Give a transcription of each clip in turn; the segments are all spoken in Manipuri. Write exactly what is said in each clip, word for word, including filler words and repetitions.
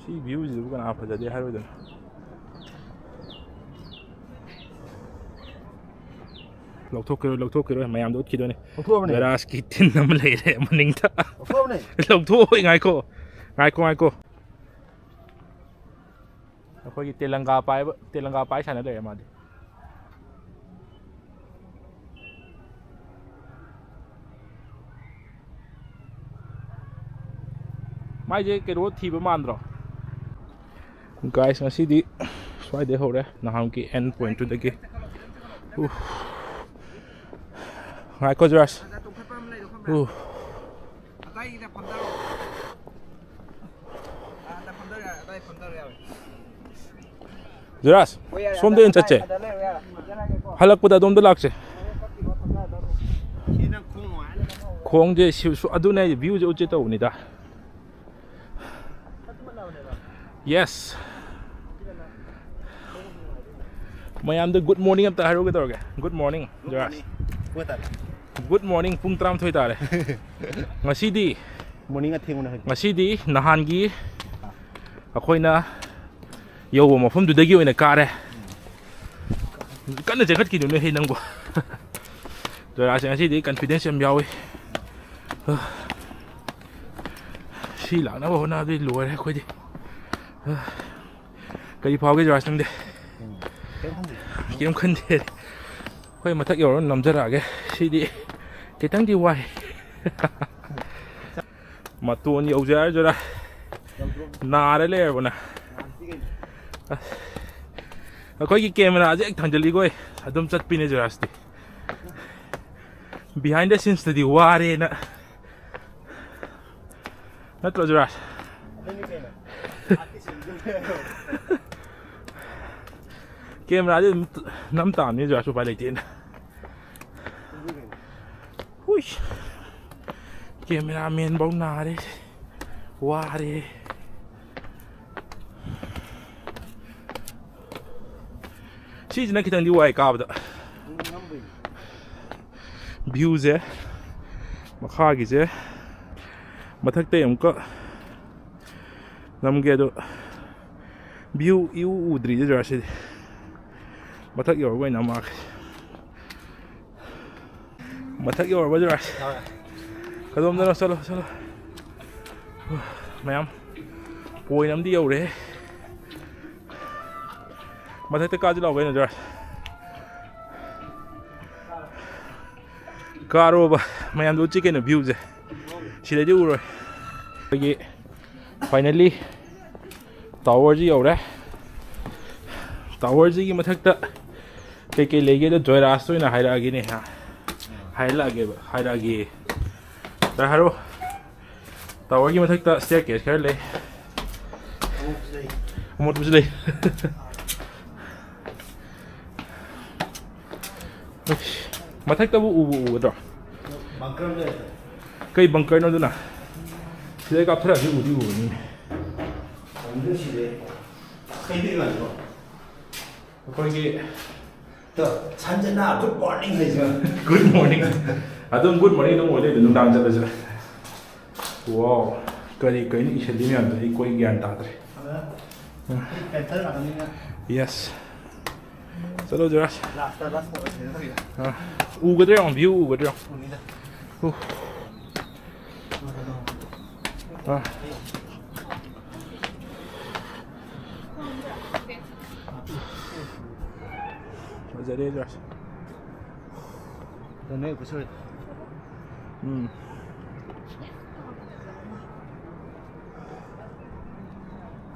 ꯁꯤ ꯚ꯭ꯌꯨꯁꯤꯕꯨ ꯀꯅꯥ ꯐꯖꯗꯦ ꯍꯥꯏꯔꯣꯏꯗꯅꯣ? ꯂꯧꯊꯣꯛꯈꯤꯔꯣꯏ, ꯂꯧꯊꯣꯛꯈꯤꯔꯣꯏ, ꯃꯌꯥꯝꯗ ꯎꯠꯈꯤꯗꯣꯏꯅꯦ꯫ ꯂꯧꯊꯣꯛꯑꯕꯅꯦ꯫ ꯒꯔꯥꯖꯀꯤ ꯇꯤꯟ ꯑꯃ ꯂꯩꯔꯦ ꯃꯅꯤꯡꯗ꯫ ꯂꯧꯊꯣꯛꯑꯕꯅꯦ꯫ ꯂꯧꯊꯣꯛꯑꯣꯏ, ꯉꯥꯏꯈꯣ, ꯉꯥꯏꯈꯣ, ꯉꯥꯏꯈꯣ꯫ ꯑꯩꯈꯣꯏꯒꯤ ꯇꯦꯂꯪꯒꯥ ꯄꯥꯏꯕ, ꯇꯦꯂꯪꯒꯥ ꯄꯥꯏ ꯁꯥꯟꯅ ꯂꯩꯔꯦ ꯃꯥꯗꯤ꯫ ꯃꯥꯏꯁꯦ ꯀꯩꯅꯣ ꯊꯤꯕ ꯃꯥꯟꯗ꯭ꯔꯣ? ꯒꯥꯏꯁ, ꯉꯁꯤꯗꯤ ꯁ꯭ꯋꯥꯏꯗꯩ ꯍꯧꯔꯦ, ꯅꯍꯥꯟꯒꯤ ꯑꯦꯟ ꯄꯣꯏꯟꯠꯇꯨꯗꯒꯤ꯫ ꯎꯐ꯫ ꯉꯥꯏꯈꯣ ꯖꯣꯔꯥꯖ꯫ ꯎꯐ꯫ ꯖꯣꯔꯥꯖ, ꯁꯣꯝꯗ ꯑꯣꯏꯅ ꯆꯠꯁꯦ꯫ ꯍꯜꯂꯛꯄꯗ ꯑꯗꯣꯝꯗ ꯂꯥꯛꯁꯦ꯫ ꯈꯣꯡꯁꯦ ꯁꯤ-, ꯁꯨ-, ꯑꯗꯨꯅꯦ ꯑꯩꯁꯦ ꯚ꯭ꯌꯨꯁꯦ ꯎꯠꯁꯦ ꯇꯧꯕꯅꯤꯗ꯫ ꯌꯦꯁ꯫ ꯃꯌꯥꯝꯗ ꯒꯨꯗ ꯃꯣꯔꯅꯤꯡ ꯑꯝꯇ ꯍꯥꯏꯔꯨꯒꯦ ꯇꯧꯔꯒꯦ꯫ Good morning, Joraj. Good morning, ꯄꯨꯡ ꯇꯔꯥꯃꯥꯊꯣꯏ ꯇꯥꯔꯦ꯫ ꯉꯁꯤꯗꯤ, ꯃꯣꯔꯅꯤꯡ ꯑꯊꯦꯡꯕꯅꯦ ꯍꯧꯖꯤꯛ꯫ ꯉꯁꯤꯗꯤ ꯅꯍꯥꯟꯒꯤ ꯑꯩꯈꯣꯏꯅ ꯌꯧꯕ ꯃꯐꯝꯗꯨꯗꯒꯤ ꯑꯣꯏꯅ ꯀꯥꯔꯦ꯫ ꯀꯟꯅ ꯆꯦꯟꯈꯠꯈꯤꯗꯨꯅꯦ ꯍꯦ ꯅꯪꯕꯨ꯫ ꯖꯣꯔꯥꯖꯁꯦ ꯉꯁꯤꯗꯤ ꯀꯟꯐꯤꯗꯦꯟꯁ ꯌꯥꯝ ꯌꯥꯎꯏ꯫ ꯁꯤ ꯂꯥꯛꯅꯕ ꯍꯣꯠꯅꯕꯗꯤ ꯂꯣꯏꯔꯦ ꯑꯩꯈꯣꯏꯗꯤ꯫ ꯀꯔꯤ ꯐꯥꯎꯒꯦ ꯖꯣꯔꯥꯖ ꯅꯪꯗꯤ? ꯎꯝ, ꯀꯩꯝ ꯈꯟꯗꯦ꯫ ꯀꯩꯝ ꯈꯟꯗꯦ꯫ ꯑꯩꯈꯣꯏ ꯃꯊꯛ ꯌꯧꯔ ꯅꯝꯖꯔꯛꯑꯒꯦ꯫ ꯁꯤꯗꯤ ꯈꯤꯇꯪꯗꯤ ꯋꯥꯏ꯫ ꯃꯇꯣꯟ ꯌꯧꯖꯔ ꯖꯣꯔꯥꯖ꯫ ꯅꯥꯔ ꯂꯩꯔꯕꯅꯦ꯫ ꯑꯁ꯫ ꯑꯩꯈꯣꯏꯒꯤ ꯀꯦꯃꯦꯔꯥꯁꯦ ꯍꯦꯛ ꯊꯥꯡꯖꯜꯂꯤꯈꯣꯏ ꯑꯗꯨꯝ ꯆꯠꯄꯤꯅꯦ ꯖꯣꯔꯥꯖꯇꯤ꯫ Behind the scenes ꯇꯗꯤ ꯋꯥꯔꯦꯅ꯫ ꯅꯠꯇ꯭ꯔꯣ ꯖꯣꯔꯥꯖ? ꯀꯦꯃꯦꯔꯥꯗꯤ ꯑꯗꯨꯝ ꯅꯝ ꯇꯥꯕꯅꯤ ꯖꯣꯔꯥꯖ, ꯎꯄꯥꯏ ꯂꯩꯇꯦꯅ꯫ ꯍꯨꯏ꯫ ꯀꯦꯃꯦꯔꯥꯃꯦꯟ ꯐꯧ ꯅꯥꯔꯦ꯫ ꯋꯥꯔꯦ꯫ ꯁꯤꯁꯤꯅ ꯈꯤꯇꯪꯗꯤ ꯋꯥꯏ ꯀꯥꯕꯗ꯫ ꯚ꯭ꯌꯨꯁꯦ ꯃꯈꯥꯒꯤꯁꯦ ꯃꯊꯛꯇꯩ ꯑꯃꯨꯛꯀ ꯅꯝꯒꯦ ꯑꯗꯣ, view ꯏꯎ ꯎꯗ꯭ꯔꯤꯗ ꯖꯣꯔꯥꯁꯤꯗꯤ꯫ ꯃꯊꯛ ꯌꯧꯔꯒ ꯑꯣꯏꯅ ꯅꯝꯃꯛꯑꯒꯦ꯫ ꯃꯊꯛ ꯌꯧꯔꯕ ꯖꯣꯔꯥꯁ? ꯀꯗꯣꯝꯗꯅꯣ? ꯆꯠꯂꯣ, ꯆꯠꯂꯣ꯫ ꯃꯌꯥꯝ point ꯑꯃꯗꯤ ꯌꯧꯔꯦ꯫ ꯃꯊꯛꯇ ꯀꯥꯁꯤ ꯂꯥꯛꯑꯣ ꯀꯩꯅꯣ ꯖꯣꯔꯥꯁ꯫ ꯀꯥꯔꯣꯕ꯫ ꯃꯌꯥꯝꯗꯣ ꯎꯠꯁꯤ ꯀꯩꯅꯣ viewꯁꯦ꯫ ꯁꯤꯗꯩꯗꯤ ꯎꯔꯣꯏ꯫ ꯑꯩꯈꯣꯏꯒꯤ finally towerꯁꯤ ꯌꯧꯔꯦ꯫ Towerꯁꯤꯒꯤ ꯃꯊꯛꯇ ꯀꯩꯀꯩ ꯂꯩꯒꯦꯗꯣ ꯖꯣꯏꯔꯥꯖꯇ ꯑꯣꯏꯅ ꯍꯥꯏꯔꯛꯑꯒꯦꯅꯦ꯫ ꯍꯥꯏꯔꯛꯑꯒꯦꯕ, ꯍꯥꯏꯔꯛꯑꯒꯦ꯫ ꯖꯣꯏ ꯍꯥꯏꯔꯣ꯫ Towerꯒꯤ ꯃꯊꯛꯇ staircase ꯈꯔ ꯂꯩ꯫ ꯑꯃꯣꯠꯄꯁꯨ ꯂꯩ꯫ ꯃꯊꯛꯇꯕꯨ ꯎꯕꯨ ꯎꯒꯗ꯭ꯔꯣ? Bunker ꯂꯩ꯫ ꯀꯩ bunkerꯅꯣ ꯑꯗꯨꯅ? ꯁꯤꯗꯩ ꯀꯥꯞꯊꯔꯛꯑꯗꯤ ꯎꯗꯤ ꯎꯔꯅꯤꯅꯦ꯫ ꯑꯗꯨ ꯁꯤꯗꯩ ꯀꯩꯗꯩ ꯂꯥꯛꯏꯅꯣ? ꯑꯩꯈꯣꯏꯒꯤ ꯇꯣ, ꯁꯟꯖꯅꯥ, good morning ꯍꯥꯏꯁꯦ꯫ Good morning꯫ ꯑꯗꯨꯝ good morning ꯑꯗꯨꯝ ꯑꯣꯏ ꯂꯩꯗꯣ ꯅꯨꯡꯗꯥꯡ ꯆꯠꯂꯁꯨ꯫ Wow, ꯀꯔꯤ ꯀꯔꯤꯅꯣ ꯏꯁꯤꯜꯂꯤ ꯃꯌꯥꯝꯗꯣ ꯑꯩ ꯀꯣꯏ ꯒ꯭ꯌꯥꯟ ꯇꯥꯗ꯭ꯔꯦ꯫ ꯑꯗ ꯎꯝ꯫ Panther ꯉꯥꯛꯇꯅꯤꯅ꯫ Yes꯫ ꯆꯠꯂꯣ ꯖꯣꯔꯥꯁ꯫ Last, last ꯑꯣꯏꯔꯦ꯫ ꯑꯥ, ꯎꯒꯗ꯭ꯔꯥ ꯌꯦꯡꯉꯣ, view ꯎꯒꯗ꯭ꯔꯥ ꯌꯦꯡꯉꯣ꯫ ꯎꯅꯤꯗ꯫ ꯎ꯫ ꯑꯥ꯫ ꯐꯖꯔꯦ ꯖꯣꯔꯥꯁ꯫ ꯅꯣꯏ ꯎꯕ ꯁꯣꯏ꯫ ꯎꯝ꯫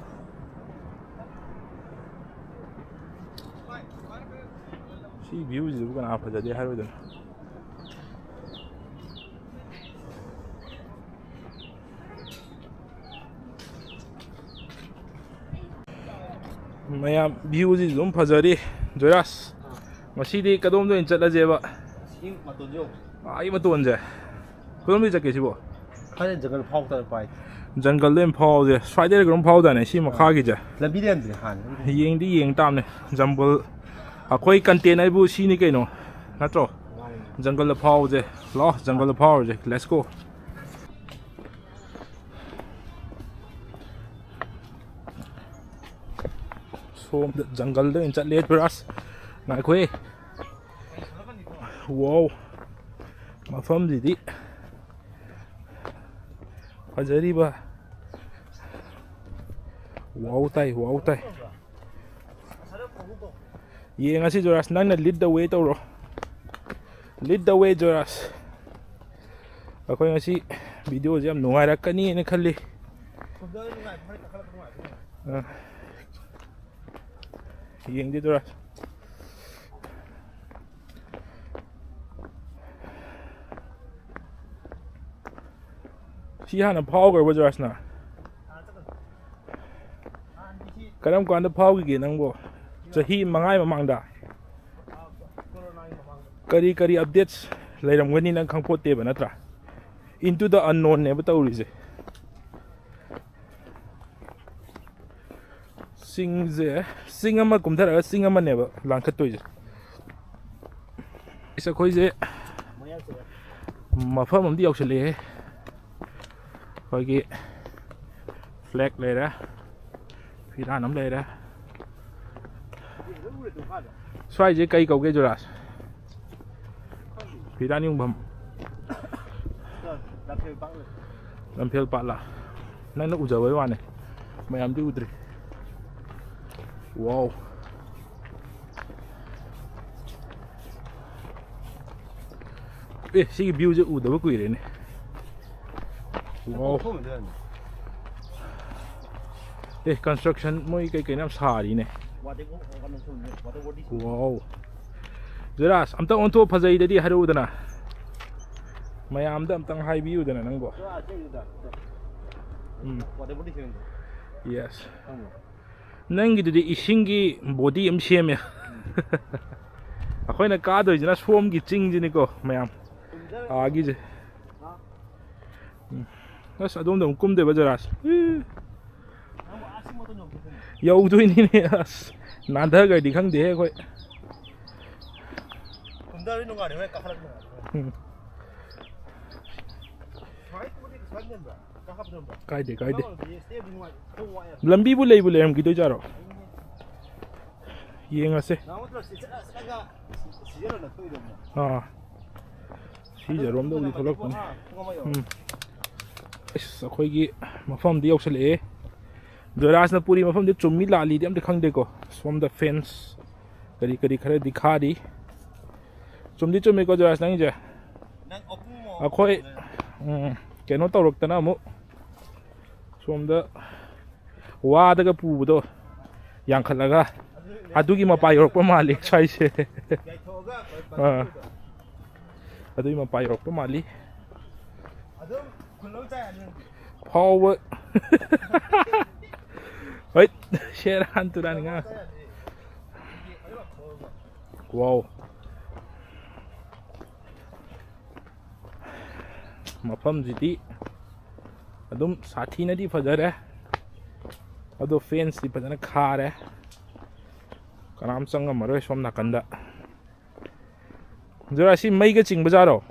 ꯁꯤ viewꯁꯤꯕꯨ ꯀꯅꯥ ꯐꯖꯗꯦ ꯍꯥꯏꯔꯣꯏꯗꯣꯏꯅꯣ? ꯃꯌꯥꯝ viewꯁꯤ ꯑꯗꯨꯝ ꯐꯖꯔꯤ꯫ ꯖꯣꯏꯔꯥꯖ, ꯉꯁꯤꯗꯤ ꯀꯗꯣꯝꯗ ꯑꯣꯏꯅ ꯆꯠꯂꯁꯦꯕ? ꯁꯤ ꯃꯇꯣꯟꯁꯦ ꯌꯧꯁꯤ꯫ ꯑꯥ, ꯑꯩ ꯃꯇꯣꯟꯁꯦ꯫ ꯀꯗꯣꯝꯗ ꯆꯠꯀꯦ ꯁꯤꯕꯣ? ꯈꯔ ꯖꯪꯒꯜ ꯐꯥꯎ ꯇꯥꯔꯦ ꯄꯥꯏ꯫ ꯖꯪꯒꯜꯗ ꯑꯣꯏꯅ ꯐꯥꯎꯁꯦ꯫ ꯁ꯭ꯋꯥꯏꯗꯩ ꯀꯩꯅꯣꯝ ꯐꯥꯎꯗꯥꯏꯅꯦ ꯁꯤ ꯃꯈꯥꯒꯤꯁꯦ? ꯂꯝꯕꯤꯗ ꯌꯥꯝꯗ꯭ꯔꯤ ꯍꯥꯟꯅ꯫ ꯌꯦꯡꯗꯤ ꯌꯦꯡ ꯇꯥꯕꯅꯦ꯫ ꯖꯪꯒꯜ, ꯑꯩꯈꯣꯏ content ꯍꯥꯏꯕꯨ ꯁꯤꯅꯤ ꯀꯩꯅꯣ, ꯅꯠꯇ꯭ꯔꯣ? ꯃꯥꯅꯤ꯫ ꯖꯪꯒꯜꯗ ꯐꯥꯎꯁꯦ꯫ ꯂꯥꯛꯑꯣ, ꯖꯪꯒꯜꯗ ꯐꯥꯎꯔꯁꯦ꯫ Let's go꯫ ꯁꯣꯝꯗ ꯖꯪꯒꯜꯗ ꯑꯣꯏꯅ ꯆꯠꯂꯦ ꯖꯣꯔꯥꯁ꯫ ꯉꯥꯏꯈꯣꯍꯦ꯫ ꯋꯥꯎ꯫ ꯃꯐꯝꯁꯤꯗꯤ ꯐꯖꯔꯤꯕ꯫ ꯋꯥꯎ ꯇꯥꯏ, ꯋꯥꯎ ꯇꯥꯏ꯫ ꯌꯦꯡꯉꯁꯤ ꯖꯣꯔꯥꯁ, ꯅꯪꯅ lead the way ꯇꯧꯔꯣ꯫ Lead the way ꯖꯣꯔꯥꯁ꯫ ꯑꯩꯈꯣꯏ ꯉꯁꯤ videoꯁꯦ ꯌꯥꯝ ꯅꯨꯡꯉꯥꯏꯔꯛꯀꯅꯤꯅ ꯈꯜꯂꯤ꯫ ꯑ, ꯌꯦꯡꯗꯦ ꯖꯣꯔꯥꯁ꯫ ꯁꯤ ꯍꯥꯟꯅ ꯐꯥꯎꯈ꯭ꯔꯕ ꯖꯣꯔꯥꯁꯅ? ꯀꯔꯝ ꯀꯥꯟꯗ ꯐꯥꯎꯈꯤꯒꯦ ꯅꯪꯕꯣ? ꯆꯍꯤ ꯃꯉꯥꯒꯤ ꯃꯃꯥꯡꯗ? ꯀꯔꯤ ꯀꯔꯤ updates ꯂꯩꯔꯝꯒꯅꯤ ꯅꯪ ꯈꯪꯄꯣꯠꯇꯦꯕ, ꯅꯠꯇ꯭ꯔꯥ? Into the unknownꯅꯦꯕ ꯇꯧꯔꯤꯁꯦ꯫ ꯆꯤꯡꯁꯦ, ꯆꯤꯡ ꯑꯃ ꯀꯨꯝꯊꯔꯒ ꯆꯤꯡ ꯑꯃꯅꯦꯕ ꯂꯥꯟꯈꯠꯇꯣꯏꯁꯦ꯫ ꯏꯁ, ꯑꯩꯈꯣꯏꯁꯦ ꯃꯐꯝ ꯑꯃꯗꯤ ꯌꯧꯁꯤꯜꯂꯛꯑꯦ꯫ ꯑꯩꯈꯣꯏꯒꯤ flag ꯂꯩꯔꯦ, ꯐꯤꯔꯥꯟ ꯑꯃ ꯂꯩꯔꯦ꯫ ꯁ꯭ꯋꯥꯏꯁꯦ ꯀꯩ ꯀꯧꯒꯦ ꯖꯣꯔꯥꯁ? ꯐꯤꯔꯥꯟ ꯌꯨꯡꯐꯝ꯫ ꯂꯝꯐꯦꯜ ꯄꯥꯠꯂ? ꯅꯪꯅ ꯎꯖꯕꯩ ꯋꯥꯅꯤ, ꯃꯌꯥꯝꯗꯤ ꯎꯗ꯭ꯔꯤ꯫ ꯋꯥꯎ꯫ ꯑꯦ, ꯁꯤꯒꯤ viewꯁꯦ ꯎꯗꯕ ꯀꯨꯏꯔꯦꯅꯦ꯫ ꯋꯥꯎ꯫ ꯑꯦ, construction ꯃꯣꯏ ꯀꯩ ꯀꯩꯅꯣ ꯌꯥꯝ ꯁꯥꯔꯤꯅꯦ꯫ ꯋꯥꯎ꯫ ꯖꯣꯔꯥꯁ, ꯑꯝꯇ ꯑꯣꯟꯊꯣꯛ ꯐꯖꯩꯗꯗꯤ ꯍꯥꯏꯔꯛꯎꯗꯅ꯫ ꯃꯌꯥꯝꯗ ꯑꯝꯇꯪ ꯍꯥꯏꯕꯤꯌꯨꯗꯅ ꯅꯪꯕꯣ꯫ ꯎꯝ꯫ Yes꯫ ꯅꯪꯒꯤꯗꯨꯗꯤ ꯏꯁꯤꯡꯒꯤ body ꯑꯃ ꯁꯦꯝꯃꯦ꯫ ꯑꯩꯈꯣꯏꯅ ꯀꯥꯗꯣꯏꯁꯤꯅ ꯁꯣꯝꯒꯤ ꯆꯤꯡꯁꯤꯅꯤꯀꯣ ꯃꯌꯥꯝ꯫ ꯑꯥꯒꯤꯁꯦ꯫ ꯎꯝ꯫ ꯑꯁ, ꯑꯗꯣꯝꯗ ꯑꯃꯨꯛ ꯀꯨꯝꯗꯣꯏꯕ ꯖꯣꯔꯥꯁ꯫ ꯌꯧꯗꯣꯏꯅꯤꯅꯦ ꯑꯁ꯫ ꯅꯥꯟꯊꯈ꯭ꯔꯗꯤ ꯈꯪꯗꯦꯍꯦ ꯑꯩꯈꯣꯏ꯫ ꯀꯨꯝꯊꯔꯗꯤ ꯅꯨꯡꯉꯥꯏꯔꯦ, ꯍꯣꯔꯦꯟ ꯀꯥꯈꯠꯂꯛꯄ ꯅꯨꯡꯉꯥꯏꯔꯦ꯫ ꯎꯝ꯫ ꯁꯨꯃꯥꯏꯅ ꯀꯨꯝꯕꯗꯤ ꯀꯩꯁꯨ ꯀꯥꯏꯗꯦ꯫ ꯀꯥꯏꯗꯦ, ꯀꯥꯏꯗꯦ꯫ ꯂꯝꯕꯤꯕꯨ ꯂꯩꯕꯨ ꯂꯩꯔꯝꯈꯤꯗꯣꯏꯖꯥꯔꯣ? ꯌꯦꯡꯉꯁꯦ꯫ ꯑꯥ, ꯁꯤꯖꯔꯣꯝꯗꯕꯨꯗꯤ ꯊꯣꯛꯂꯛꯄꯅꯤ꯫ ꯎꯝ꯫ ꯑꯁ, ꯑꯩꯈꯣꯏꯒꯤ ꯃꯐꯝꯗꯤ ꯌꯧꯁꯜꯂꯛꯑꯦ꯫ ꯖꯣꯏꯔꯥꯖꯅ ꯄꯨꯔꯤ ꯃꯐꯝꯗꯤ ꯆꯨꯝꯃꯤ ꯂꯥꯜꯂꯤꯗꯤ ꯑꯝꯇ ꯈꯪꯗꯦꯀꯣ꯫ ꯁꯣꯝꯗ ꯐꯦꯟꯁ ꯀꯔꯤ ꯀꯔꯤ ꯈꯔꯗꯤ ꯈꯥꯔꯤ꯫ ꯆꯨꯝꯗꯤ ꯆꯨꯝꯃꯤꯀꯣ ꯖꯣꯏꯔꯥꯖ ꯅꯪꯒꯤꯁꯦ? ꯑꯩꯈꯣꯏ, ꯎꯝ, ꯀꯩꯅꯣ ꯇꯧꯔꯛꯇꯅ ꯑꯃꯨꯛ ꯁꯣꯝꯗ ꯋꯥꯗꯒ ꯄꯨꯕꯗꯣ ꯌꯥꯡꯈꯠꯂꯒ ꯑꯗꯨꯒꯤ ꯃꯄꯥ ꯌꯧꯔꯛꯄ ꯃꯥꯜꯂꯤ ꯁ꯭ꯋꯥꯏꯁꯦ꯫ ꯑꯥ, ꯑꯗꯨꯒꯤ ꯃꯄꯥ ꯌꯧꯔꯛꯄ ꯃꯥꯜꯂꯤ꯫ ꯐꯥꯎꯕ꯫ ꯍꯣꯏ, ꯁꯦꯔꯥꯟ ꯇꯨꯔꯥꯟ ꯉꯥ꯫ ꯋꯥꯎ꯫ ꯃꯐꯝꯁꯤꯗꯤ ꯑꯗꯨꯝ ꯁꯥꯊꯤꯅꯗꯤ ꯐꯖꯔꯦ, ꯑꯗꯣ ꯐꯦꯟꯁꯇꯤ ꯐꯖꯅ ꯈꯥꯔꯦ꯫ ꯀꯅꯥꯝ ꯆꯪꯉꯝꯃꯔꯣꯏ ꯁꯣꯝ ꯅꯥꯀꯟꯗ꯫ ꯖꯣꯔꯥ, ꯁꯤ ꯃꯩꯒ ꯆꯤꯡꯕꯖꯥꯔꯣ?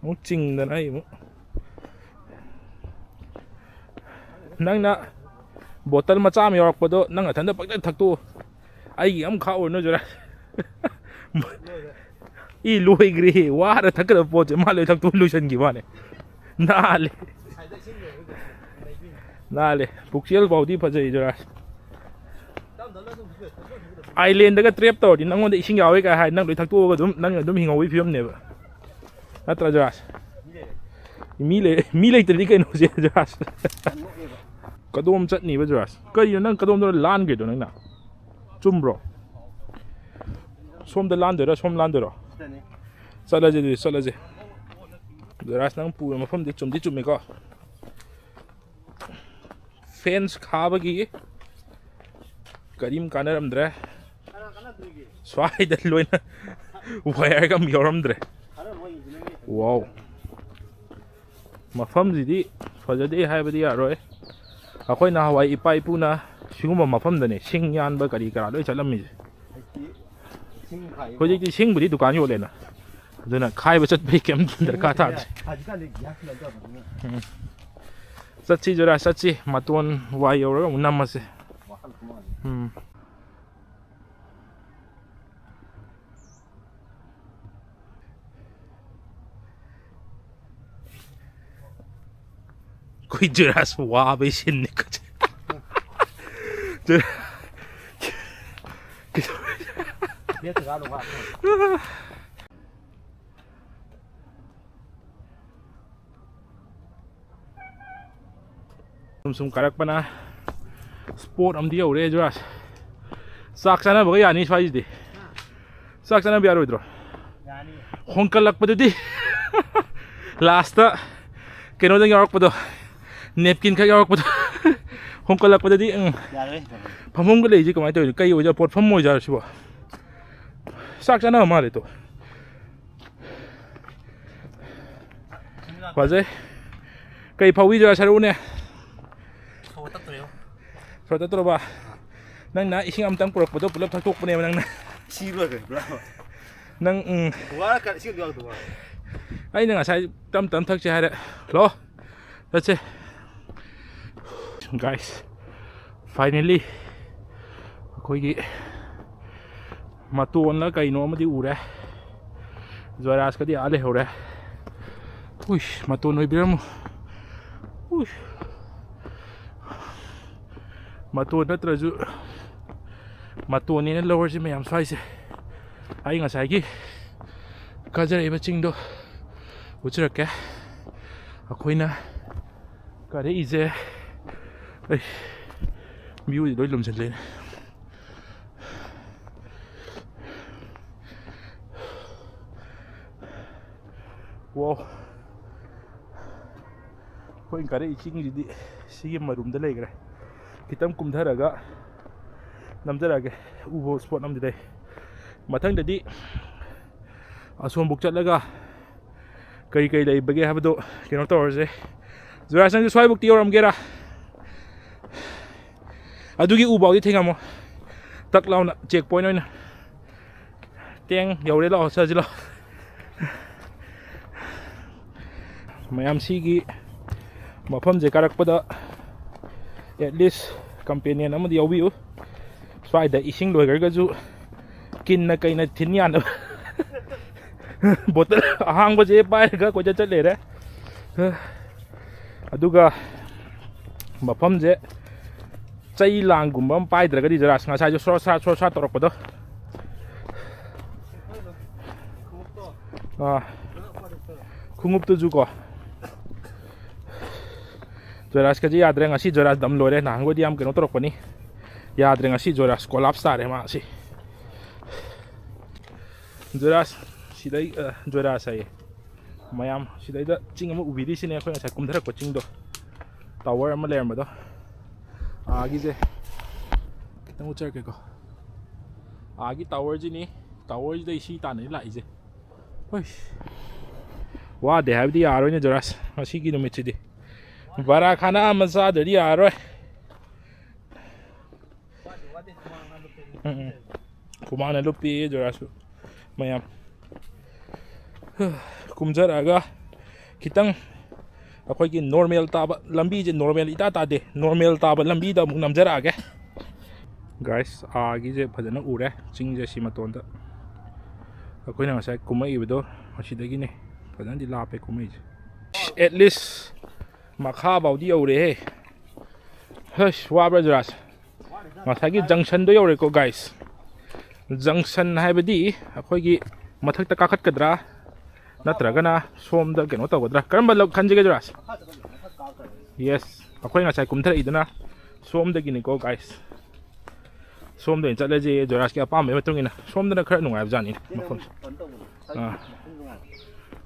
ꯑꯃꯨꯛ ꯆꯤꯡꯗꯅ ꯑꯩ ꯑꯃꯨꯛ꯫ ꯅꯪꯅ ꯕꯣꯇꯜ ꯃꯆꯥ ꯑꯃ ꯌꯥꯎꯔꯛꯄꯗꯣ ꯅꯪ ꯅꯊꯟꯗ ꯄꯪꯊꯛ ꯊꯛꯇꯣꯛꯎ꯫ ꯑꯩꯒꯤ ꯑꯃ ꯈꯥꯛꯎꯔꯅꯨ ꯖꯣꯔꯥ꯫ ꯏ ꯂꯣꯏꯈ꯭ꯔꯦ꯫ ꯋꯥꯔ ꯊꯛꯀꯗꯕ ꯄꯣꯠꯁꯦ ꯃꯥ ꯂꯣꯏ ꯊꯛꯇꯣꯛ ꯂꯣꯏꯁꯤꯟꯈꯤꯕ ꯋꯥꯅꯦ꯫ ꯅꯥꯜꯂꯦ꯫ ꯅꯥꯜꯂꯦ꯫ ꯄꯨꯛꯆꯦꯜ ꯐꯥꯎꯗꯤ ꯐꯖꯩ ꯖꯣꯔꯥ꯫ ꯑꯥꯏꯂꯦꯟꯗꯒ ꯇ꯭ꯔꯦꯞ ꯇꯧꯔꯗꯤ ꯅꯪꯉꯣꯟꯗ ꯏꯁꯤꯡ ꯌꯥꯎꯋꯦ ꯀꯥꯏ ꯍꯥꯏ ꯅꯪ ꯂꯣꯏ ꯊꯛꯇꯣꯛꯑꯒ ꯑꯗꯨꯝ ꯅꯪ ꯑꯗꯨꯝ ꯍꯤꯡꯍꯧꯕꯒꯤ ꯐꯤꯕꯝꯅꯦꯕ꯫ ꯅꯠꯇ꯭ꯔꯥ ꯖꯣꯔꯥꯁ? ꯃꯤ ꯂꯩ-, ꯃꯤ ꯂꯩꯇ꯭ꯔꯗꯤ ꯀꯩꯅꯣꯁꯦ ꯖꯣꯔꯥꯁ꯫ ꯀꯗꯣꯝ ꯆꯠꯅꯤꯕ ꯖꯣꯔꯥꯁ? ꯀꯩꯅꯣ ꯅꯪ ꯀꯗꯣꯝꯗ ꯂꯥꯟꯒ꯭ꯔꯤꯗꯣ ꯅꯪꯅ? ꯆꯨꯝꯕ꯭ꯔꯣ? ꯁꯣꯝꯗ ꯂꯥꯟꯗꯣꯏꯔꯣ, ꯁꯣꯝ ꯂꯥꯟꯗꯣꯏꯔꯣ? ꯆꯠꯂꯁꯦ ꯑꯗꯨꯗꯤ, ꯆꯠꯂꯁꯦ꯫ ꯖꯣꯔꯥꯁ ꯅꯪ ꯄꯨꯕ ꯃꯐꯝꯗꯤ ꯆꯨꯝꯗꯤ ꯆꯨꯝꯃꯤꯀꯣ꯫ ꯐꯦꯟꯁ ꯈꯥꯕꯒꯤ ꯀꯔꯤꯝ ꯀꯥꯟꯅꯔꯝꯗ꯭ꯔꯦ꯫ ꯁ꯭ꯋꯥꯏꯗ ꯂꯣꯏꯅ ꯋꯥꯌꯔꯒ ꯑꯃ ꯌꯥꯎꯔꯝꯗ꯭ꯔꯦ꯫ ꯋꯥꯎ꯫ ꯃꯐꯝꯁꯤꯗꯤ ꯐꯖꯗꯦ ꯍꯥꯏꯕꯗꯤ ꯌꯥꯔꯣꯏ꯫ ꯑꯩꯈꯣꯏ ꯅꯍꯥꯟꯋꯥꯏ ꯏꯄꯥ ꯏꯄꯨꯅ ꯁꯤꯒꯨꯝꯕ ꯃꯐꯝꯗꯅꯦ ꯁꯤꯡ ꯌꯥꯟꯕ ꯀꯔꯤ ꯀꯔꯥ ꯂꯣꯏ ꯆꯠꯂꯝꯃꯤꯁꯦ꯫ ꯍꯧꯖꯤꯛꯇꯤ ꯁꯤꯡꯕꯨꯗꯤ ꯗꯨꯀꯥꯟ ꯌꯣꯜꯂꯦꯅ, ꯑꯗꯨꯅ ꯈꯥꯏꯕ ꯆꯠꯄꯩ ꯀꯩꯝ ꯗꯔꯀꯥꯔ ꯇꯥꯗ꯭ꯔꯦ꯫ ꯎꯝ꯫ ꯆꯠꯁꯤ ꯖꯣꯔꯥ, ꯆꯠꯁꯤ꯫ ꯃꯇꯣꯟ ꯋꯥꯏ ꯌꯧꯔꯒ ꯑꯃꯨꯛ ꯅꯝꯃꯁꯦ꯫ ꯎꯝ꯫ ꯑꯩꯈꯣꯏ ꯖꯨꯔꯥꯁ ꯋꯥꯕꯩ ꯁꯤꯟꯅꯤ꯫ ꯖꯨꯔꯥ-, ꯁꯨꯝ ꯁꯨꯝ ꯀꯥꯔꯛꯄꯅ ꯁ꯭ꯄꯣꯠ ꯑꯃꯗꯤ ꯌꯧꯔꯦ ꯖꯨꯔꯥꯁ꯫ ꯆꯥꯛ ꯆꯥꯅꯕꯒ ꯌꯥꯅꯤ ꯁ꯭ꯋꯥꯏꯁꯤꯗꯤ꯫ ꯆꯥꯛ ꯆꯥꯅꯕ ꯌꯥꯔꯣꯏꯗ꯭ꯔꯣ? ꯌꯥꯅꯤ꯫ ꯍꯣꯡꯀꯠꯂꯛꯄꯗꯗꯤ ꯂꯥꯁꯇ ꯀꯩꯅꯣꯗꯪ ꯌꯥꯎꯔꯛꯄꯗꯣ, ꯅꯦꯞꯀꯤꯟ ꯈꯛ ꯌꯥꯎꯔꯛꯄꯗꯣ꯫ ꯍꯣꯡꯀꯠꯂꯛꯄꯗꯗꯤ, ꯎꯝ꯫ ꯌꯥꯔꯣꯏ꯫ ꯐꯃꯨꯡꯒ ꯂꯩꯁꯤ ꯀꯃꯥꯏꯅ ꯇꯧꯔꯤꯅꯣ? ꯀꯩ ꯑꯣꯏꯖꯥꯠ? ꯄꯣꯠꯐꯝ ꯑꯣꯏꯖꯥꯠꯂꯣ ꯁꯤꯕꯣ? ꯆꯥꯛ ꯆꯥꯅꯕ ꯃꯥꯜꯂꯦ ꯇꯣ꯫ ꯐꯖꯩ꯫ ꯀꯩ ꯐꯥꯎꯕꯤꯗꯣꯏꯔꯥ ꯁꯔꯨꯅꯦ? ꯁꯣꯔ ꯇꯠꯇꯣꯔꯦꯕꯣ꯫ ꯁꯣꯔ ꯇꯠꯇꯣꯔꯕ? ꯅꯪꯅ ꯏꯁꯤꯡ ꯑꯝꯇꯪ ꯄꯨꯔꯛꯄꯗꯣ ꯄꯨꯂꯞ ꯊꯛꯇꯣꯛꯄꯅꯦꯕ ꯅꯪꯅ꯫ ꯁꯤ ꯂꯣꯏꯈ꯭ꯔꯦ ꯄꯨꯔꯥ꯫ ꯅꯪ, ꯎꯝ꯫ ꯋꯥꯔ ꯀꯥꯟ ꯏꯁꯤꯡ ꯑꯝꯇ ꯌꯥꯎꯗꯕ꯫ ꯑꯩꯅ ꯉꯁꯥꯏ ꯇꯞ ꯇꯞ ꯊꯛꯁꯦ ꯍꯥꯏꯔꯦ꯫ ꯂꯣ꯫ ꯆꯠꯁꯦ꯫ Guys, finally ꯑꯩꯈꯣꯏꯒꯤ ꯃꯇꯣꯟꯂ ꯀꯩꯅꯣ ꯑꯃꯗꯤ ꯎꯔꯦ꯫ ꯖꯣꯌꯔꯥꯖꯀꯗꯤ ꯑꯥ ꯂꯩꯍꯧꯔꯦ꯫ ꯎꯏ, ꯃꯇꯣꯟ ꯑꯣꯏꯕꯤꯔꯝꯃꯣ꯫ ꯎꯏ꯫ ꯃꯇꯣꯟ ꯅꯠꯇ꯭ꯔꯁꯨ ꯃꯇꯣꯟꯅꯦꯅ ꯂꯧꯔꯁꯤ ꯃꯌꯥꯝ ꯁ꯭ꯋꯥꯏꯁꯦ꯫ ꯑꯩ ꯉꯁꯥꯏꯒꯤ ꯀꯥꯖꯔꯛꯏꯕ ꯆꯤꯡꯗꯣ ꯎꯠꯆꯔꯛꯀꯦ꯫ ꯑꯩꯈꯣꯏꯅ ꯀꯥꯔꯛꯏꯁꯦ, ꯑꯩ, viewꯗꯤ ꯂꯣꯏ ꯂꯨꯝꯁꯤꯜꯂꯦꯅꯦ꯫ Wow꯫ ꯑꯩꯈꯣꯏꯅ ꯀꯥꯔꯛꯏ ꯆꯤꯡꯁꯤꯗꯤ ꯁꯤꯒꯤ ꯃꯔꯨꯝꯗ ꯂꯩꯈ꯭ꯔꯦ꯫ ꯈꯤꯇꯪ ꯀꯨꯝꯊꯔꯒ ꯅꯝꯖꯔꯛꯑꯒꯦ꯫ ꯎꯕ ꯁ꯭ꯄꯣꯠ ꯑꯃꯗꯤ ꯂꯩ꯫ ꯃꯊꯪꯗꯗꯤ ꯑꯁꯣꯝꯕꯨꯛ ꯆꯠꯂꯒ ꯀꯔꯤ ꯀꯔꯤ ꯂꯩꯕꯒꯦ ꯍꯥꯏꯕꯗꯣ ꯀꯩꯅꯣ ꯇꯧꯔꯁꯦ꯫ ꯖꯨꯔꯥꯁ, ꯅꯪꯁꯨ ꯁ꯭ꯋꯥꯏꯕꯨꯛꯇꯤ ꯌꯧꯔꯝꯒꯦꯔꯥ? ꯑꯗꯨꯒꯤ ꯎꯐꯥꯎꯗꯤ ꯊꯦꯡꯉꯝꯃꯣ꯫ ꯇꯛ ꯂꯥꯎꯅ ꯆꯦꯛ ꯄꯣꯏꯟ ꯑꯣꯏꯅ꯫ ꯇꯦꯡ ꯌꯧꯔꯦ, ꯂꯥꯛꯑꯣ, ꯆꯠꯁꯤ ꯂꯥꯛꯑꯣ꯫ ꯃꯌꯥꯝ ꯁꯤꯒꯤ ꯃꯐꯝꯁꯦ ꯀꯥꯔꯛꯄꯗ at least companion ꯑꯃꯗꯤ ꯌꯥꯎꯕꯤꯌꯨ꯫ ꯁ꯭ꯋꯥꯏꯗ ꯏꯁꯤꯡ ꯂꯣꯏꯈ꯭ꯔꯒꯁꯨ ꯀꯤꯟꯅ ꯀꯩꯅ ꯊꯤꯟ ꯌꯥꯅꯕ ꯕꯣꯇꯜ ꯑꯍꯥꯡꯕꯁꯦ ꯄꯥꯏꯔꯒ ꯀꯣꯏꯆꯠ ꯆꯠ ꯂꯩꯔꯦ꯫ ꯑꯗꯨꯒ ꯃꯐꯝꯁꯦ ꯆꯩ ꯂꯥꯡꯒꯨꯝꯕ ꯑꯃ ꯄꯥꯏꯗ꯭ꯔꯒꯗꯤ ꯖꯣꯏꯔꯥꯖ, ꯉꯁꯥꯏꯁꯨ ꯁꯣꯔ ꯁꯥ ꯁꯣꯔ ꯁꯥ ꯇꯧꯔꯛꯄꯗꯣ, ꯑꯥ, ꯈꯣꯡꯎꯞꯇꯨꯁꯨ ꯀꯣ, ꯖꯣꯏꯔꯥꯖꯀꯁꯦ ꯌꯥꯗ꯭ꯔꯦ꯫ ꯉꯁꯤ ꯖꯣꯏꯔꯥꯖ ꯗꯝ ꯂꯣꯏꯔꯦ꯫ ꯅꯍꯥꯟꯈꯣꯏꯗꯤ ꯌꯥꯝ ꯀꯩꯅꯣ ꯇꯧꯔꯛꯄꯅꯤ, ꯌꯥꯗ꯭ꯔꯦ꯫ ꯉꯁꯤ ꯖꯣꯏꯔꯥꯖ ꯀꯣꯂꯥꯞꯁ ꯇꯥꯔꯦ ꯃꯥ ꯁꯤ꯫ ꯖꯣꯏꯔꯥꯖ, ꯁꯤꯗꯩ, ꯑ, ꯖꯣꯏꯔꯥꯖ ꯍꯥꯏꯌꯦ꯫ ꯃꯌꯥꯝ ꯁꯤꯗꯩꯗ ꯆꯤꯡ ꯑꯃ ꯎꯕꯤꯔꯤꯁꯤꯅꯦ, ꯑꯩꯈꯣꯏ ꯉꯁꯥꯏ ꯀꯨꯝꯊꯔꯛꯄ ꯆꯤꯡꯗꯣ, ꯇꯥꯋꯔ ꯑꯃ ꯂꯩꯔꯝꯕꯗꯣ꯫ ꯑꯥꯒꯤꯁꯦ ꯈꯤꯇꯪ ꯎꯠꯆꯔꯛꯀꯦꯀꯣ꯫ ꯑꯥꯒꯤ ꯇꯥꯋꯔꯁꯤꯅꯤ, ꯇꯥꯋꯔꯁꯤꯗꯩ ꯁꯤ ꯇꯥꯟꯅꯅꯤ ꯂꯥꯛꯏꯁꯦ꯫ ꯍꯣꯏ, ꯋꯥꯗꯦ ꯍꯥꯏꯕꯗꯤ ꯌꯥꯔꯣꯏꯅꯦ ꯖꯣꯏꯔꯥꯖ, ꯉꯁꯤꯒꯤ ꯅꯨꯃꯤꯠꯁꯤꯗꯤ ꯕꯔꯥ ꯈꯥꯅꯥ ꯑꯃ ꯆꯥꯗ꯭ꯔꯗꯤ ꯌꯥꯔꯣꯏ꯫ ꯎꯝ, ꯎꯝ꯫ ꯍꯨꯃꯥꯡꯅ ꯂꯨꯞꯄꯤ ꯖꯣꯏꯔꯥꯖꯁꯨ꯫ ꯃꯌꯥꯝ ꯀꯨꯝꯖꯔꯛꯑꯒ ꯈꯤꯇꯪ ꯑꯩꯈꯣꯏꯒꯤ ꯅꯣꯔꯃꯦꯜ ꯇꯥꯕ ꯂꯝꯕꯤꯁꯦ, ꯅꯣꯔꯃꯦꯜ ꯏꯇꯥ ꯇꯥꯗꯦ, ꯅꯣꯔꯃꯦꯜ ꯇꯥꯕ ꯂꯝꯕꯤꯗ ꯑꯃꯨꯛ ꯅꯝꯖꯔꯛꯑꯒꯦ꯫ ꯒꯥꯏꯁ, ꯑꯥꯒꯤꯁꯦ ꯐꯖꯅ ꯎꯔꯦ, ꯆꯤꯡꯁꯦ ꯁꯤ ꯃꯇꯣꯟꯗ꯫ ꯑꯩꯈꯣꯏꯅ ꯉꯁꯥꯏ ꯀꯨꯝꯃꯛꯏꯕꯗꯣ ꯑꯁꯤꯗꯒꯤꯅꯦ꯫ ꯐꯖꯅꯗꯤ ꯂꯥꯞꯄꯦ ꯀꯨꯝꯃꯛꯏꯁꯦ꯫ ꯑꯦꯠꯂꯤꯁ ꯃꯈꯥꯐꯥꯎꯗꯤ ꯌꯧꯔꯦꯍꯦ꯫ ꯍꯁ, ꯋꯥꯕ꯭ꯔꯥ ꯖꯣꯏꯔꯥꯖ? ꯉꯁꯥꯏꯒꯤ ꯖꯪꯁꯟꯗꯣ ꯌꯧꯔꯦꯀꯣ ꯒꯥꯏꯁ꯫ ꯖꯪꯁꯟ ꯍꯥꯏꯕꯗꯤ ꯑꯩꯈꯣꯏꯒꯤ ꯃꯊꯛꯇ ꯀꯥꯈꯠꯀꯗ꯭ꯔꯥ, ꯅꯠꯇ꯭ꯔꯒꯅ ꯁꯣꯝꯗ ꯀꯩꯅꯣ ꯇꯧꯒꯗ꯭ꯔꯥ? ꯀꯔꯝꯕ ꯂꯧ-, ꯈꯟꯁꯤꯒꯦ ꯖꯣꯏꯔꯥꯖ? ꯌꯦꯁ, ꯑꯩꯈꯣꯏ ꯉꯁꯥꯏ ꯀꯨꯝꯊꯔꯛꯏꯗꯨꯅ ꯁꯣꯝꯗꯒꯤꯅꯤꯀꯣ ꯒꯥꯏꯁ꯫ ꯁꯣꯝꯗ ꯑꯣꯏꯅ ꯆꯠꯂꯁꯦ, ꯖꯣꯏꯔꯥꯖꯀꯤ ꯑꯄꯥꯝꯕꯒꯤ ꯃꯇꯨꯡ ꯏꯟꯅ꯫ ꯁꯣꯝꯗꯅ ꯈꯔ ꯅꯨꯡꯉꯥꯏꯕ ꯖꯥꯠꯅꯤ ꯃꯐꯝꯁꯦ꯫ ꯑꯥ,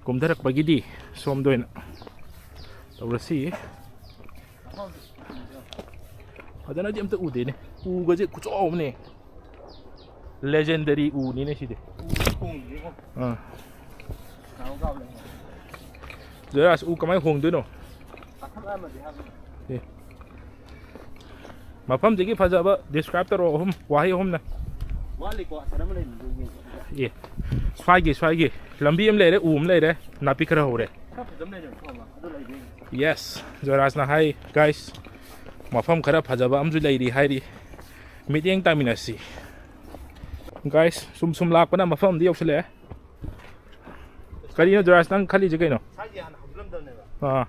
ꯀꯨꯝꯊꯔꯛꯄꯒꯤꯗꯤ ꯁꯣꯝꯗ ꯑꯣꯏꯅ ꯇꯧꯔꯁꯤ꯫ ꯐꯖꯅꯗꯤ ꯑꯝꯇ ꯎꯗꯦꯅꯦ꯫ ꯎꯒꯁꯦ ꯈꯨꯆꯥꯎ ꯑꯃꯅꯦ꯫ ꯂꯦꯖꯦꯟꯗꯔꯤ ꯎꯅꯤꯅꯦ ꯁꯤꯗꯤ꯫ ꯑꯥ꯫ ꯖꯣꯏꯔꯥꯖ, ꯎ ꯀꯃꯥꯏꯅ ꯍꯣꯡꯗꯣꯏꯅꯣ? ꯑꯦ꯫ ꯃꯐꯝꯁꯤꯒꯤ ꯐꯖꯕ describe ꯇꯧꯔꯛꯑꯣ, ꯑꯍꯨꯝ, ꯋꯥꯍꯩ ꯑꯍꯨꯝꯅ꯫ ꯋꯥꯠꯂꯤꯀꯣ, ꯑꯁꯥꯗ ꯑꯃ ꯂꯩꯕꯗꯨ ꯌꯦꯡꯉꯣ꯫ ꯑꯦ, ꯁ꯭ꯋꯥꯏꯒꯤ, ꯁ꯭ꯋꯥꯏꯒꯤ ꯂꯝꯕꯤ ꯑꯃ ꯂꯩꯔꯦ, ꯎ ꯑꯃ ꯂꯩꯔꯦ, ꯅꯥꯄꯤ ꯈꯔ ꯍꯧꯔꯦ꯫ ꯈꯔ ꯐꯖꯕ ꯂꯩꯔꯦ, ꯃꯐꯝ ꯑꯃ꯫ ꯑꯗꯨ ꯂꯩꯕ ꯌꯦꯡꯉꯣ꯫ ꯌꯦꯁ, ꯖꯣꯏꯔꯥꯖꯅ ꯍꯥꯏ, ꯒꯥꯏꯁ, ꯃꯐꯝ ꯈꯔ ꯐꯖꯕ ꯑꯃꯁꯨ ꯂꯩꯔꯤ ꯍꯥꯏꯔꯤ꯫ ꯃꯤꯠꯌꯦꯡ ꯇꯥꯃꯤꯟꯅꯁꯤ꯫ ꯒꯥꯏꯁ, ꯁꯨꯝ ꯁꯨꯝ ꯂꯥꯛꯄꯅ ꯃꯐꯝ ꯑꯃꯗ ꯌꯧꯁꯤꯜꯂꯛꯑꯦ꯫ ꯀꯔꯤꯅꯣ ꯖꯣꯏꯔꯥꯖ, ꯅꯪ ꯈꯜꯂꯤꯁꯦ ꯀꯩꯅꯣ? ꯁ꯭ꯋꯥꯏꯁꯦ ꯍꯥꯟꯅ ꯍꯧꯖꯤꯜꯂꯝꯗꯕꯅꯦꯕ꯫ ꯑꯥ꯫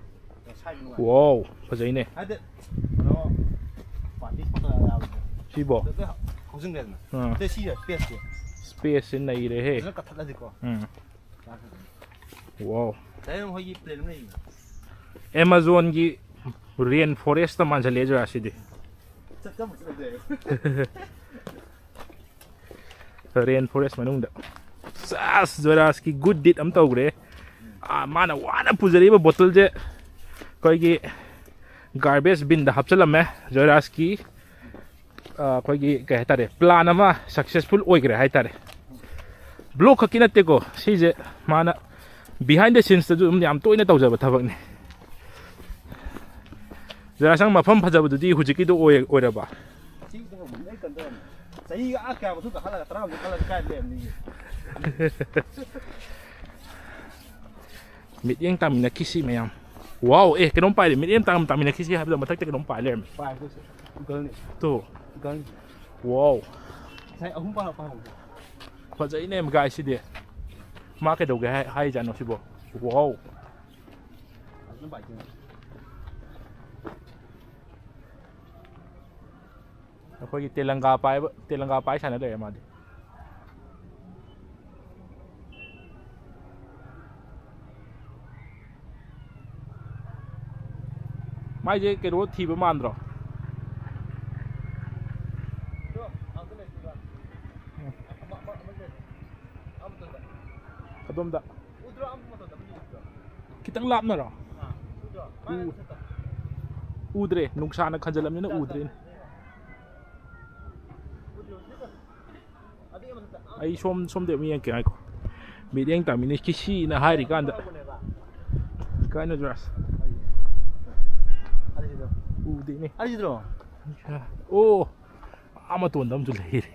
ꯋꯥꯎ, ꯐꯖꯩꯅꯦ꯫ ꯍꯥꯏꯗꯤ ꯀꯩꯅꯣ ꯄꯥꯔꯇꯤ ꯐꯣꯇꯣ ꯌꯥꯕꯗꯣ꯫ ꯁꯤꯕꯣ? ꯑꯗꯨ ꯂꯣꯏ ꯍꯧꯖꯤꯟꯈ꯭ꯔꯦꯗꯅ꯫ ꯑꯥ꯫ ꯑꯗꯩ ꯁꯤ ꯁ꯭ꯄꯦꯁꯁꯦ ꯁ꯭ꯄꯦꯁꯁꯦ ꯅꯩꯔꯦꯍꯦ꯫ ꯐꯖꯅ ꯀꯛꯊꯠꯂꯗꯤꯀꯣ꯫ ꯎꯝ꯫ ꯋꯥꯎ꯫ ꯗꯥꯏꯔꯦꯛ ꯑꯩꯈꯣꯏꯒꯤ ꯄ꯭ꯂꯦꯟ ꯑꯃ ꯂꯩꯌꯦ꯫ ꯑꯦꯃꯥꯖꯣꯟꯒꯤ ꯔꯦꯟ ꯐꯣꯔꯦꯁꯇ ꯃꯥꯟꯁꯤꯜꯂꯛꯑꯦ ꯖꯒꯥꯁꯤꯗꯤ꯫ ꯆꯠ-, ꯆꯠꯄꯨ ꯆꯠꯂꯨꯗꯦ꯫ ꯔꯦꯟ ꯐꯣꯔꯦꯁ ꯃꯅꯨꯡꯗ꯫ ꯆꯥꯁ! ꯖꯣꯏꯔꯥꯖꯀꯤ ꯒꯨꯗ ꯗꯤꯠ ꯑꯃ ꯇꯧꯈ꯭ꯔꯦ꯫ ꯑꯥ, ꯃꯥꯅ ꯋꯥꯅ ꯄꯨꯖꯔꯛꯏꯕ ꯕꯣꯇꯜꯁꯦ ꯑꯩꯈꯣꯏꯒꯤ ꯒꯥꯔꯕꯦꯖ ꯕꯤꯟꯗ ꯍꯥꯞꯆꯤꯜꯂꯝꯃꯦ꯫ ꯖꯣꯏꯔꯥꯖꯀꯤ, ꯑꯥ, ꯑꯩꯈꯣꯏꯒꯤ ꯀꯩ ꯍꯥꯏꯇꯥꯔꯦ, ꯄ꯭ꯂꯥꯟ ꯑꯃ ꯁꯛꯁꯦꯁꯐꯨꯜ ꯑꯣꯏꯈ꯭ꯔꯦ ꯍꯥꯏꯇꯥꯔꯦ꯫ ꯕ꯭ꯂꯣꯛ ꯈꯛꯀꯤ ꯅꯠꯇꯦꯀꯣ ꯁꯤꯁꯦ, ꯃꯥꯅ behind the scenesꯇꯁꯨ ꯑꯗꯨꯝ ꯌꯥꯝ ꯇꯣꯏꯅ ꯇꯧꯖꯕ ꯊꯕꯛꯅꯤ꯫ ꯖꯣꯏꯔꯥꯖ, ꯅꯪ ꯃꯐꯝ ꯐꯖꯕꯗꯨꯗꯤ ꯍꯧꯖꯤꯛꯀꯤꯗꯣ ꯑꯣꯏ-, ꯑꯣꯏꯔꯕ? ꯆꯍꯤ ꯑꯥ ꯀꯌꯥ ꯃꯇꯨꯡꯗ ꯈꯜꯂꯒ ꯇꯔꯥꯃꯨꯛ ꯈꯜꯂꯒ ꯀꯥꯏ ꯂꯩꯔꯝꯅꯤ? ꯃꯤꯠꯌꯦꯡ ꯇꯥꯃꯤꯟꯅꯈꯤꯁꯤ ꯃꯌꯥꯝ꯫ ꯋꯥꯎ, ꯑꯦ, ꯀꯩꯅꯣꯝ ꯄꯥꯏꯔꯦ꯫ ꯃꯤꯠꯌꯦꯡ ꯇꯥꯝ-, ꯇꯥꯃꯤꯟꯅꯈꯤꯁꯤ ꯍꯥꯏꯕꯗ ꯃꯊꯛꯇ ꯀꯩꯅꯣꯝ ꯄꯥꯏ ꯂꯩꯔꯝꯃꯦ꯫ ꯄꯥꯏ, ꯑꯩꯈꯣꯏꯁꯨ꯫ ꯏꯒꯜꯅꯤ꯫ ꯇꯣ꯫ ꯏꯒꯜꯅꯤ꯫ ꯋꯥꯎ꯫ ꯉꯁꯥꯏ ꯑꯍꯨꯝ ꯄꯥꯏꯍꯧ-, ꯄꯥꯏꯍꯧꯕꯗꯣ꯫ ꯐꯖꯩꯅꯦ, ꯒꯥꯏꯁ, ꯁꯤꯗꯤ꯫ ꯃꯥ ꯀꯩꯗꯧꯒꯦ ꯍꯥꯏ-, ꯍꯥꯏꯖꯥꯠꯅꯣ ꯁꯤꯕꯣ? ꯋꯥꯎ꯫ ꯐꯖꯅ ꯄꯥꯏꯗꯣꯏꯅꯦ꯫ ꯑꯩꯈꯣꯏꯒꯤ ꯇꯦꯂꯪꯒꯥ ꯄꯥꯏꯕ, ꯇꯦꯂꯪꯒꯥ ꯄꯥꯏ ꯁꯥꯟꯅ ꯂꯩꯔꯦ ꯃꯥꯗꯤ꯫ ꯃꯥꯏꯁꯦ ꯀꯩꯅꯣ ꯊꯤꯕ ꯃꯥꯟꯗ꯭ꯔꯣ? ꯑꯗꯣꯝꯗ꯫ ꯈꯤꯇꯪ ꯂꯥꯞꯅꯔꯣ? ꯎ-, ꯎꯗ꯭ꯔꯦ, ꯅꯨꯡꯁꯥꯅ ꯈꯟꯖꯜꯂꯝꯅꯤꯅ ꯎꯗ꯭ꯔꯦꯅꯦ꯫ ꯑꯩ ꯁꯣꯝ, ꯁꯣꯝꯗ ꯑꯃꯨꯛ ꯌꯦꯡꯉꯛꯀꯦ ꯉꯥꯏꯈꯣ꯫ ꯃꯤꯠꯌꯦꯡ ꯇꯥꯃꯤꯟꯅꯈꯤꯁꯤꯅ ꯍꯥꯏꯔꯤꯀꯥꯟꯗ꯫ ꯀꯥꯏꯅ ꯖꯣꯏꯔꯥꯖ? ꯎꯗꯦꯅꯦ꯫ ꯑꯣ, ꯑꯥ ꯃꯇꯣꯟꯗ ꯑꯃꯁꯨ ꯂꯩꯔꯦ꯫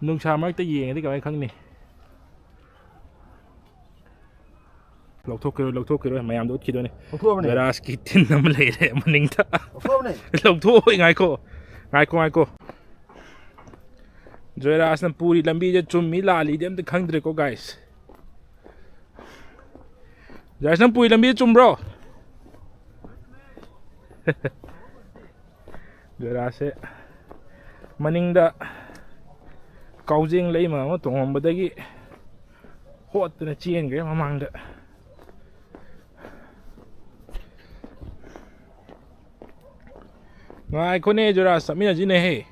ꯅꯨꯡꯁꯥ ꯃꯔꯛꯇ ꯌꯦꯡꯉꯗꯤ ꯀꯃꯥꯏꯅ ꯈꯪꯅꯤ? ꯂꯧꯊꯣꯛꯈꯤꯔꯣꯏ, ꯂꯧꯊꯣꯛꯈꯤꯔꯣꯏ, ꯃꯌꯥꯝꯗꯣ ꯎꯠꯈꯤꯗꯣꯏꯅꯦ꯫ ꯂꯧꯊꯣꯛꯑꯕꯅꯦ꯫ ꯖꯣꯏꯔꯥꯖꯀꯤ ꯇꯤꯟ ꯑꯃ ꯂꯩꯔꯦ ꯃꯅꯤꯡꯗ꯫ ꯂꯧꯊꯣꯛꯑꯕꯅꯦ꯫ ꯂꯧꯊꯣꯛꯑꯣꯏ, ꯉꯥꯏꯈꯣ꯫ ꯉꯥꯏꯈꯣ, ꯉꯥꯏꯈꯣ꯫ ꯖꯣꯏꯔꯥꯖꯅ ꯄꯨꯔꯤ ꯂꯝꯕꯤꯁꯦ ꯆꯨꯝꯃꯤ ꯂꯥꯜꯂꯤꯗꯤ ꯑꯝꯇ ꯈꯪꯗ꯭ꯔꯦꯀꯣ, ꯒꯥꯏꯁ꯫ ꯖꯥꯏꯁ, ꯅꯪ ꯄꯨꯏ ꯂꯝꯕꯤ ꯆꯨꯝꯕ꯭ꯔꯣ? ꯖꯣꯏꯔꯥꯖꯁꯦ ꯃꯅꯤꯡꯗ ꯀꯥꯎꯖꯦꯡ ꯂꯩꯃ ꯑꯃ ꯇꯣꯡꯉꯝꯕꯗꯒꯤ ꯍꯣꯠꯇꯅ ꯆꯦꯟꯈ꯭ꯔꯦ ꯃꯃꯥꯡꯗ꯫ ꯉꯥꯏꯈꯣꯅꯦ ꯖꯣꯏꯔꯥꯖ, ꯆꯠꯃꯤꯟꯅꯁꯤꯅꯦꯍꯦ꯫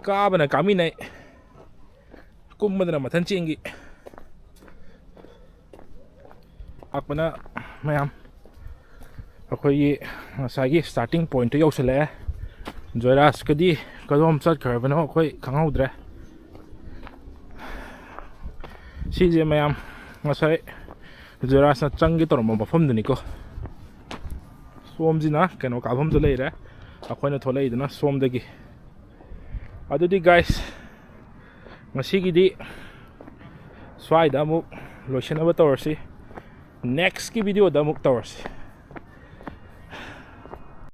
ꯀꯥꯕꯅ ꯀꯥꯃꯤꯟꯅꯩ, ꯀꯨꯝꯕꯗꯅ ꯃꯊꯟ ꯆꯦꯟꯈꯤ꯫ ꯂꯥꯛꯄꯅ ꯃꯌꯥꯝ ꯑꯩꯈꯣꯏꯒꯤ ꯉꯁꯥꯏꯒꯤ starting pointꯇꯨ ꯌꯧꯁꯤꯜꯂꯛꯑꯦ꯫ ꯖꯣꯏꯔꯥꯖꯀꯗꯤ ꯀꯗꯣꯝ ꯆꯠꯈ꯭ꯔꯕꯅꯣ ꯑꯩꯈꯣꯏ ꯈꯪꯍꯧꯗ꯭ꯔꯦ꯫ ꯁꯤꯁꯦ ꯃꯌꯥꯝ ꯉꯁꯥꯏ ꯖꯣꯏꯔꯥꯖꯅ ꯆꯪꯒꯦ ꯇꯧꯔꯝꯕ ꯃꯐꯝꯗꯨꯅꯤꯀꯣ꯫ ꯁꯣꯝꯁꯤꯅ ꯀꯩꯅꯣ ꯀꯥꯐꯝꯗꯣ ꯂꯩꯔꯦ, ꯑꯩꯈꯣꯏꯅ ꯊꯣꯛꯂꯛꯏꯗꯨꯅ ꯁꯣꯝꯗꯒꯤ꯫ ꯑꯗꯨꯗꯤ guys, ꯉꯁꯤꯒꯤꯗꯤ ꯁ꯭ꯋꯥꯏꯗ ꯑꯃꯨꯛ ꯂꯣꯏꯁꯤꯟꯅꯕ ꯇꯧꯔꯁꯤ꯫ Nextꯀꯤ videoꯗ ꯑꯃꯨꯛ ꯇꯧꯔꯁꯤ꯫